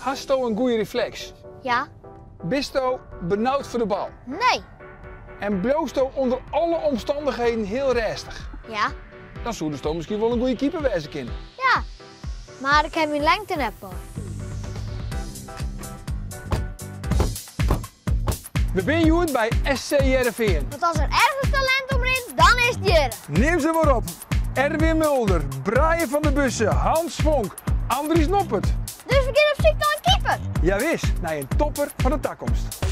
Hasto in goede refleks? Ja. Bisto benaud foar de bal? Nee. En bliuwsto ûnder alle omstannichheden hiel rêstich? Ja. Dan soesto miskien wol in goede keeper wêze kinne. Ja, mar ik ha myn lingte net mei. We binne hjoed by SC Hearrenfean. Want as der ergens talint omrint, dan is it hjir. Nim se mar op. Erwin Mulder, Brian van der Bussen, Hans Vonk, Andries Noppert. Dus we gean op syk nei in keeper. Jawis, nei in topper fan de takomst.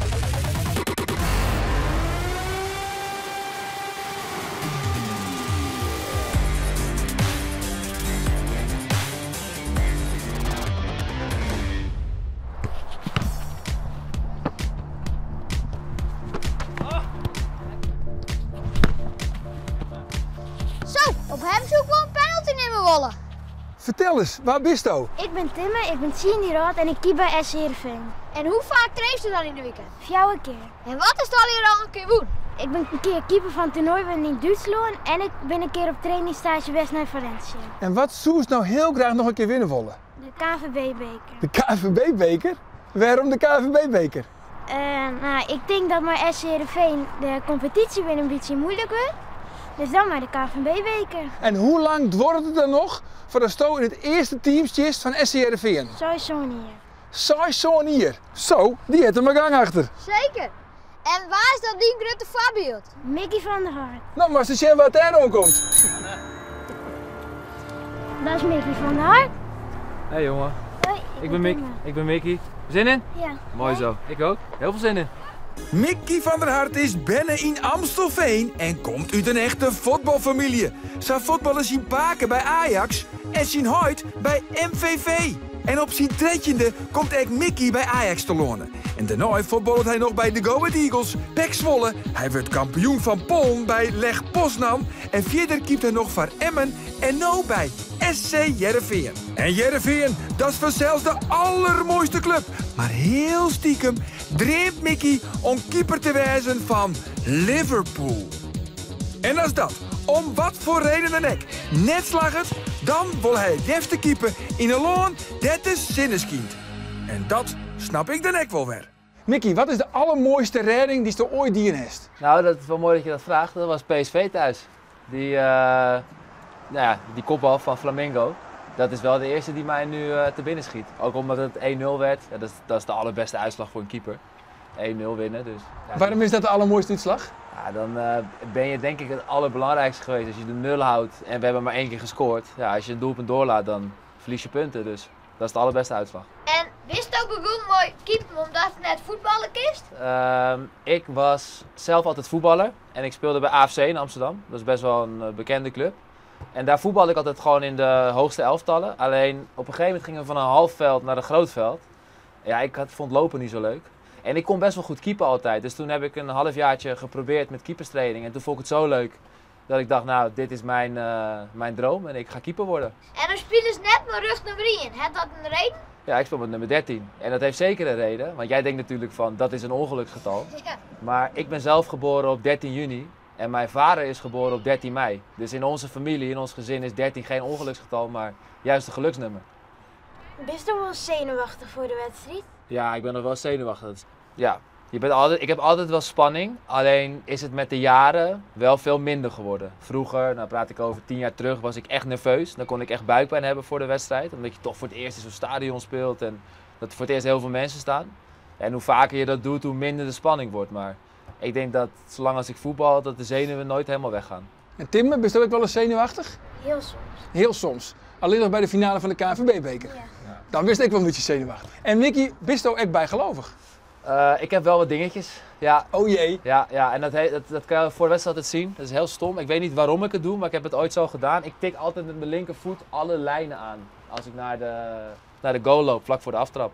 Zo, op him soe ik wol in penalty nimme wolle. Fertel ris, wa bisto? Ik bin Timme, ik bin tsien jier âld en ik keep by SC Hearrenfean. En hoe faak trainsto dan yn de wike? Fjouwer kear. En wat hast allegear al in kear wûn? Ik bin in kear keeper fan it toernoai wurden yn Dútslân en ik bin in kear op trainingsstaazje west nei Valencia. En wat soest no hiel graach noch in kear winne wolle? De KNVB-beker. De KNVB-beker? Wêrom de KNVB-beker? No, ik tink dat mei SC Hearrenfean de kompetysje wer in bytsje muoilik wurdt. Dus dan mei de KNVB-beker. En hoe lang duorret it dan noch foardatsto yn it earste team stiest fan SC Hearrenfean? Seis, sân jier. Seis, sân jier? Zo, dy hat der mar gang achter. Seker. En wa is dan dyn grutte foarbyld? Mickey van der Hart. No, moatst ris sjen wa't dêr oankomt. Dat is Mickey van der Hart. Hey jongen. Hoi, Ik ben Mick. Ik ben Mickey. Zin in? Ja. Mooi zo. Ik ook. Heel veel zin in. Mickey van der Hart is berne yn Amstelveen en komt út in echte fuotbalfamylje. Sa fuotballe syn pake by Ajax en syn heit by MVV. En op syn trettjinde komt ek Mickey by Ajax telâne. En dêrnei fuotballet hy noch by de Go Ahead Eagles, PEC Zwolle, hy wurdt kampioen fan Poalen by Lech Poznan en fierder keept hy noch foar Emmen en no by SC Hearrenfean. En Hearrenfean, dat is fansels de allermoaiste klup, mar hiel stikem dreamt Mickey om keeper te wêzen fan Liverpool. En as dat, om wat foar reden dan ek, net slagget, dan wol hy it leafste keepe yn in lân dêr't de sinne skynt. En dat snap ik dan ek wol wer. Mickey, wat is de allermoaiste rêding dy'tsto oait dien hast? Nou, dat is wel mooi dat je dat vraagt. Dat was PSV thuis. Die, nou ja, die kopbal van Flamengo. Dat is wel de eerste die mij nu te binnen schiet. Ook omdat het 1-0 werd. Ja, dat is de allerbeste uitslag voor een keeper. 1-0 winnen. Dus, ja, Waarom is dat de allermooiste útslach? Ja, dan ben je denk ik het allerbelangrijkste geweest. Als je de nul houdt en we hebben maar 1 keer gescoord. Ja, als je een doelpunt doorlaat, dan verlies je punten. Dus dat is de allerbeste uitslag. En bisto begûn mei keepen omdatst net fuotballe kinst? Ik was zelf altijd voetballer en ik speelde bij AFC in Amsterdam. Dat is best wel een bekende club. En daar voetbalde ik altijd gewoon in de hoogste elftallen. Alleen op een gegeven moment gingen we van een half veld naar een groot veld. Ja, ik vond lopen niet zo leuk. En ik kon best wel goed keepen altijd. Dus toen heb ik een halfjaartje geprobeerd met keeperstraining. En toen vond ik het zo leuk dat ik dacht, nou, dit is mijn droom en ik ga keeper worden. En dan spelen ze net mei rûchnûmer ien. Hat dat in reden? Ja, ik speel met nummer 13. En dat heeft zeker een reden. Want jij denkt natuurlijk van, dat is een ongeluksgetal. Maar ik ben zelf geboren op 13 juni. En mijn vader is geboren op 13 mei. Dus in onze familie, in ons gezin is 13 geen ongeluksgetal, maar juist een geluksnummer. Ben je wel zenuwachtig voor de wedstrijd? Ja, ik ben nog wel zenuwachtig. Ja, je bent altijd, ik heb altijd wel spanning. Alleen is het met de jaren wel veel minder geworden. Vroeger, nou praat ik over 10 jaar terug, was ik echt nerveus. Dan kon ik echt buikpijn hebben voor de wedstrijd. Omdat je toch voor het eerst in zo'n stadion speelt en dat er voor het eerst heel veel mensen staan. En hoe vaker je dat doet, hoe minder de spanning wordt. Maar ik denk dat zolang als ik voetbal, dat de zenuwen nooit helemaal weggaan. En Timme, ben je ook wel eens zenuwachtig? Heel soms. Heel soms. Alleen nog bij de finale van de K N V B-beker. Ja. Dan wist ik wel een beetje zenuwachtig. En Mickey, bist u ook bijgelovig? Ik heb wel wat dingetjes, ja. Oh jee. Ja, ja, en dat kan je voor de wedstrijd altijd zien. Dat is heel stom. Ik weet niet waarom ik het doe, maar ik heb het ooit zo gedaan. Ik tik altijd met mijn linkervoet alle lijnen aan als ik naar de goal loop, vlak voor de aftrap.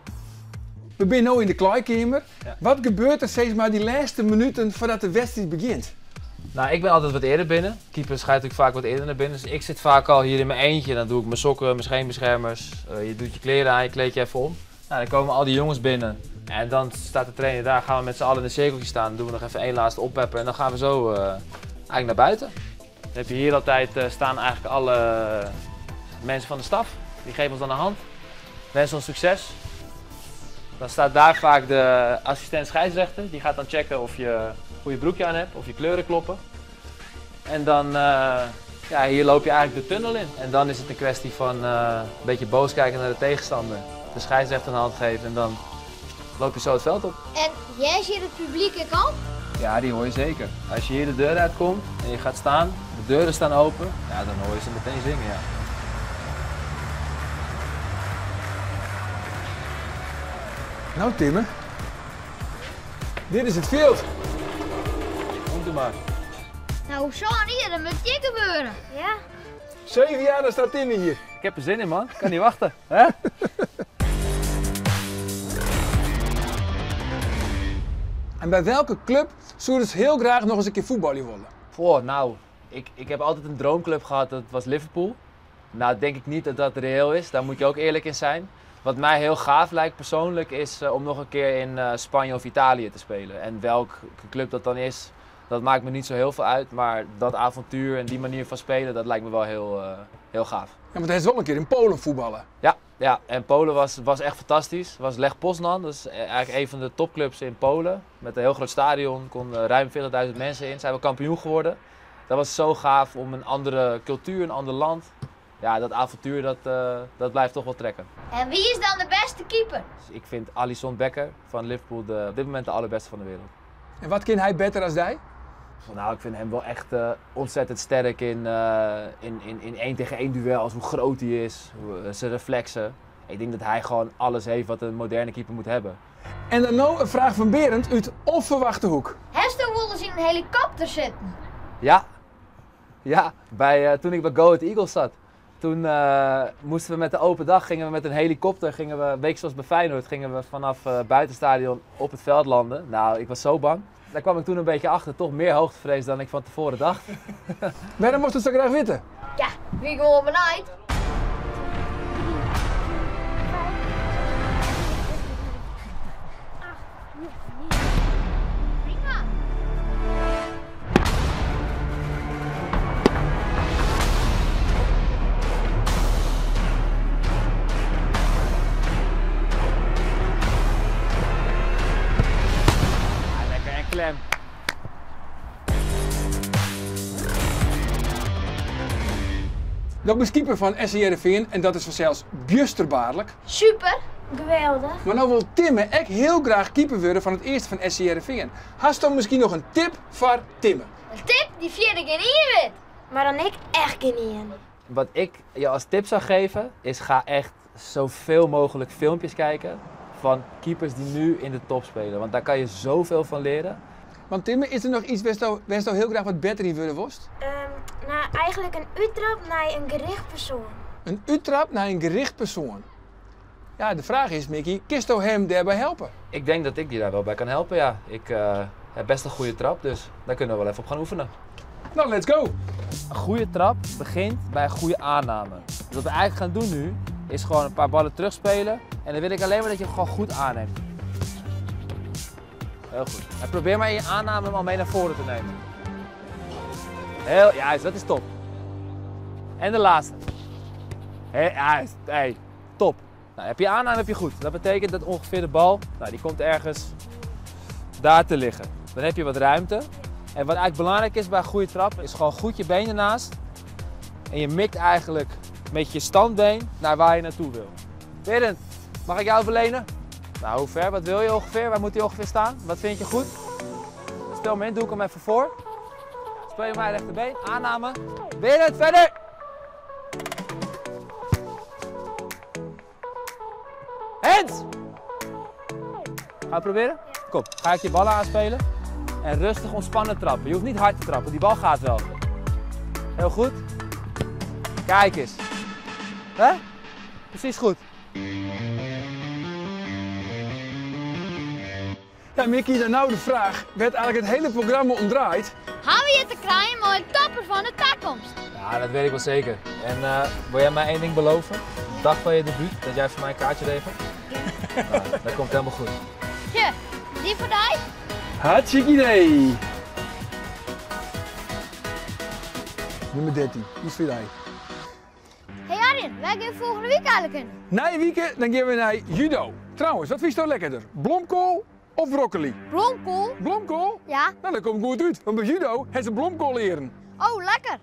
We zijn nu in de kleedkamer. Ja. Wat gebeurt er steeds maar die laatste minuten voordat de wedstrijd begint? Ik ben altijd wat eerder binnen. Keepers gaat natuurlijk vaak wat eerder naar binnen. Dus ik zit vaak al hier in mijn eentje. Dan doe ik mijn sokken, mijn scheenbeschermers. Je doet je kleren aan, je kleed je even om. Dan komen al die jongens binnen. En dan staat de trainer daar, gaan we met z'n allen in een cirkeltje staan. Dan doen we nog even één laatste oppepper en dan gaan we zo eigenlijk naar buiten. Dan heb je hier altijd staan eigenlijk alle mensen van de staf. Die geven ons dan een hand. Wensen ons succes. Dan staat daar vaak de assistent scheidsrechter. Die gaat dan checken of je een goede broekje aan hebt, of je kleuren kloppen. En dan, ja, hier loop je eigenlijk de tunnel in. En dan is het een kwestie van een beetje boos kijken naar de tegenstander. De scheidsrechter een hand geven en dan loop je zo het veld op. En jij ziet het publiek ik al? Ja, die hoor je zeker. Als je hier de deur uitkomt en je gaat staan, de deuren staan open, ja, dan hoor je ze meteen zingen, ja. Nou Timme, dit is het veld. Komt u maar. Nou, zo hier, dat moet hier gebeuren. Ja. 7 jaar, dan staat Timme hier. Ik heb er zin in, man. Ik kan niet wachten. Hè? En bij welke club zou je heel graag nog eens een keer voetballen willen? Goh, nou, ik heb altijd een droomclub gehad, dat was Liverpool. Nou, denk ik niet dat dat reëel is, daar moet je ook eerlijk in zijn. Wat mij heel gaaf lijkt persoonlijk is om nog een keer in Spanje of Italië te spelen. En welke club dat dan is, dat maakt me niet zo heel veel uit. Maar dat avontuur en die manier van spelen, dat lijkt me wel heel gaaf. Ja, want hij is wel een keer in Polen voetballen. Ja, ja, en Polen was echt fantastisch. Het was Lech Poznan, dat is eigenlijk een van de topclubs in Polen. Met een heel groot stadion, konden ruim 40.000 mensen in. Zijn we kampioen geworden. Dat was zo gaaf om een andere cultuur, een ander land. Ja, dat avontuur, dat blijft toch wel trekken. En wie is dan de beste keeper? Dus ik vind Alisson Becker van Liverpool op dit moment de allerbeste van de wereld. En wat kan hij beter als hij? Nou, ik vind hem wel echt ontzettend sterk in 1 tegen 1 duels, hoe groot hij is, zijn reflexen. Ik denk dat hij gewoon alles heeft wat een moderne keeper moet hebben. En dan nou een vraag van Berend uit onverwachte hoek. Hester wilde eens in een helikopter zitten. Ja, ja, toen ik bij Go Ahead Eagles zat. Toen moesten we met de open dag, gingen we met een helikopter, gingen we, een week zoals bij Feyenoord, gingen we vanaf buitenstadion op het veld landen. Nou, ik was zo bang. Daar kwam ik toen een beetje achter, toch meer hoogtevrees dan ik van tevoren dacht. Waarom mocht het zo graag weten? Ja, wie gewoon benijd. Prima. Klem. Dat is keeper van SC Heerenveen en dat is vanzelfs bjusterbaarlijk. Super. Geweldig. Maar nou wil Timme echt heel graag keeper worden van het eerste van SC Heerenveen. Hast dan misschien nog een tip voor Timme? Een tip die vierde keer in wit. Maar dan ik echt geen in. Wat ik je als tip zou geven is ga echt zoveel mogelijk filmpjes kijken van keepers die nu in de top spelen. Want daar kan je zoveel van leren. Want Timme, is er nog iets waar je heel graag wat beter in willen worst? Nou, eigenlijk een uittrap naar een gericht persoon. Een uittrap naar een gericht persoon? Ja, de vraag is, Mickey, kun je hem daarbij helpen? Ik denk dat ik die daar wel bij kan helpen, ja. Ik heb best een goede trap, dus daar kunnen we wel even op gaan oefenen. Nou, let's go! Een goede trap begint bij een goede aanname. Dus wat we eigenlijk gaan doen nu, is gewoon een paar ballen terugspelen. En dan wil ik alleen maar dat je hem gewoon goed aanneemt. Heel goed. En probeer maar in je aanname hem al mee naar voren te nemen. Heel, juist, dat is top. En de laatste. Heel, juist, hey, top. Nou, heb je aanname, heb je goed. Dat betekent dat ongeveer de bal, nou, die komt ergens daar te liggen. Dan heb je wat ruimte. En wat eigenlijk belangrijk is bij een goede trap, is gewoon goed je benen ernaast. En je mikt eigenlijk met je standbeen naar waar je naartoe wil. Berend, mag ik jou verlenen? Nou, hoe ver? Wat wil je ongeveer? Waar moet hij ongeveer staan? Wat vind je goed? Speel me in, doe ik hem even voor. Speel je mijn rechterbeen, aanname. Berend, verder! Hens! Ga je proberen? Kom, ga ik je ballen aanspelen. En rustig ontspannen trappen. Je hoeft niet hard te trappen, die bal gaat wel. Heel goed. Kijk eens. Hè? Precies goed. Ja, Mickey, dan nou de vraag. Werd eigenlijk het hele programma omdraaid? Gaan we je te krijgen, mooie topper van de toekomst? Ja, dat weet ik wel zeker. En wil jij mij één ding beloven? De dag van je debuut, dat jij voor mij een kaartje regelt? Ja. Nou, dat komt helemaal goed. Tje, die voor jou? Hartstikke idee! Nummer 13, die is voor jou. Hey Arjen, wij gaan volgende week eigenlijk in. Na je weekend dan gaan we naar judo. Trouwens, wat fynsto lekkerder? Blomkoal of broccoli? Blomkoal? Blomkoal? Ja. Nou, dat komt goed út, want by judo ha se blomkoalearen. Oh, lekker.